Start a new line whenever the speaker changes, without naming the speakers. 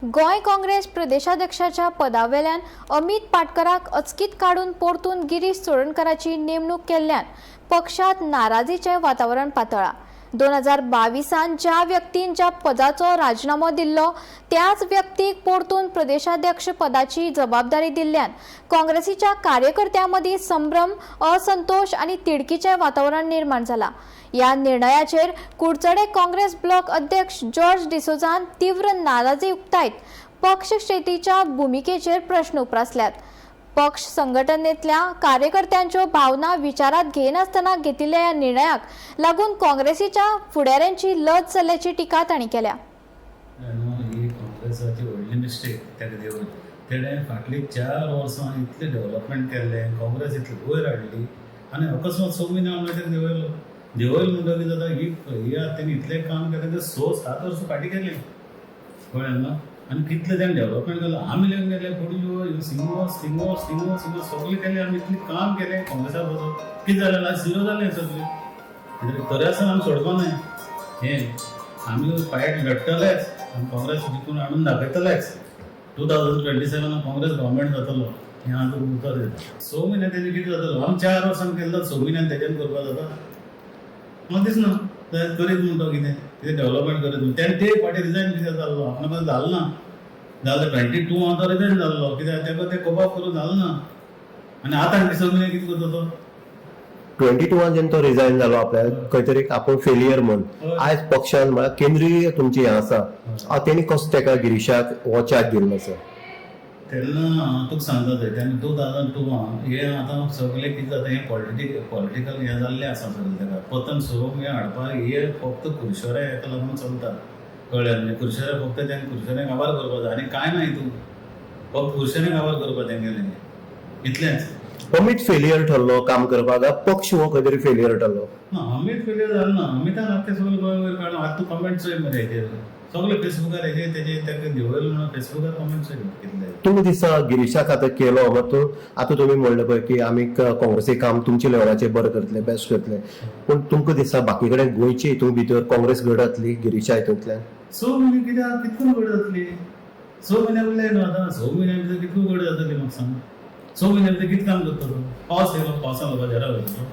गोंय काँग्रेस प्रदेशाध्यक्षाच्या पदावेल्यान अमित पाटकराक अचकीत काडून परतून गिरीश चोडणकाराची नेमणूक केल्ल्यान पक्षात नाराजीचें वातावरण पातळ्ळां. 2022 ज्या व्यक्तीन ज्या पदाचो राजीनामो दिल्लो त्याच व्यक्तीक परतून प्रदेशाध्यक्ष पदाची जबाबदारी दिल्ल्यान काँग्रेसीच्या कार्यकर्त्यां मदीं संभ्रम, असंतोष आनी तिडकीचें वातावरण निर्माण जालां. ह्या निर्णयाचेर कुडचडे काँग्रेस ब्लॉक अध्यक्ष जॉर्ज डिसोझान तीव्र नाराजी उक्तायत पक्ष शेतीच्या भुमिकेचेर प्रश्न उप्रासल्यात. पक्ष संघटनेतल्या कार्यकर्त्यांच्यो भावना विचारात घेनासतना घेतिल्ल्या ह्या निर्णयाक लागून काँग्रेसीच्या फुडाऱ्यांची लज जाल्ल्याची टिका तांणी केल्या.
न्हू, ही काँग्रेसाची व्हडली मिस्टेक. ताका देवून तेणें फाटलीं 4 वर्सां इतलें डेवलपमेंट केल्लें, काँग्रेस इतली वयर हाडली आनी अकस्मात 6 म्हयने म्हणल्यार ताका देंवयलो. देंवयलो म्हणटकीर कितें जाता? ही ही आतां तेणी इतलें काम केलें तें 6-7 वर्सां फाटीं केलें, कळ्ळें न्हू? आनी कितलें तेणें डेवलपमेंट केलें, आमी लेगून केलें. पणजे सिंगो सिंगो सिंगो सिंगो सगळें केलें आमी, इतलें काम केलें काँग्रेसा बरोबर. कितें जालें? लास्ट झिरो जालें सगळें. कित्याक तरी आसतना आमी सोडपा नाय हें. आमी फायट लडटलेच आनी काँग्रेस जिखून हाडून दाखयतलेच. 2027 काँग्रेस गव्हर्मेंट जातलो हें हांव तुका उतर दिता. 6 म्हयने तेजें कितें जातलो? आमी 4 वर्सां केल्लो, 6 म्हयन्यान तेज्यान करपाक जाता म्हाका दिसना. करीत म्हण तो कितें कितें डेवलपमेंट करीत म्हण तेणें ते फावटी रिजायन कित्याक जाल्लो? आपणा जालो ना जालें. 22 तो रिजायन जाल्लो कित्याक? ताका तें कोप करूं जालें ना. आनी आतां 6 म्हयने कितें करता तो?
22 जेन्ना तो रिजायन जालो, आपल्या खंय तरी आपूण फेलियर म्हण. आयज पक्षान म्हळ्यार केंद्रीय तुमची हें आसा, तेणी कसो तेका गिरीशाक हो चार्ज दिल्लो आसा?
तेन्ना हांव तुका सांगता थंय तेन्ना 2002 हें आतां सगळें कितें जाता, हें पॉलिटिकल हें जाल्लें आसा सगळें. ताका पतन सोरोप हें हाडपाक हे फक्त कुरशेरे हेका लागून चलता, कळ्ळें न्ही? कुरशेरे फक्त तें कुरशेरे काबार करपाक जाय आनी कांय ना हितून. फक्त कुरशेरे काबार करपाक तेंगेलें, इतलेंच.
अमित फेलियर ठरलो काम करपाक, पक्ष हो खंय तरी फेलियर ठरलो?
ना, अमित फेलियर जालो ना. अमितान आख्खें सगळें गोंय वयर काडून. आतां तूं कमेंट चोय मरे हेजेर सगळे फेसबुकार हेजे तेजे ताका देंवयलो म्हणून फेसबुकार कमेंट चोय कितले.
तुमकां दिसता गिरीशाक आतां केलो मग तूं आतां तुमी म्हणलें पळय की आमी काँग्रेसी काम तुमच्या लेवलाचेर बरें करतले, बेस्ट करतले, पूण तुमकां दिसता बाकी कडेन गोंयचे हितून भितर काँग्रेस घड जातली गिरीशा हितूंतल्यान?
6 म्हयने कित्याक? कितको घड जातली 6 म्हयन्या उरले न्हू आतां. 6 म्हयन्या भितर कितको घड जातली म्हाका सांग. 6 म्हयन्या भितर कितें काम करतलो? पावस येयलो, पावसान लोकां घरा वयतलो.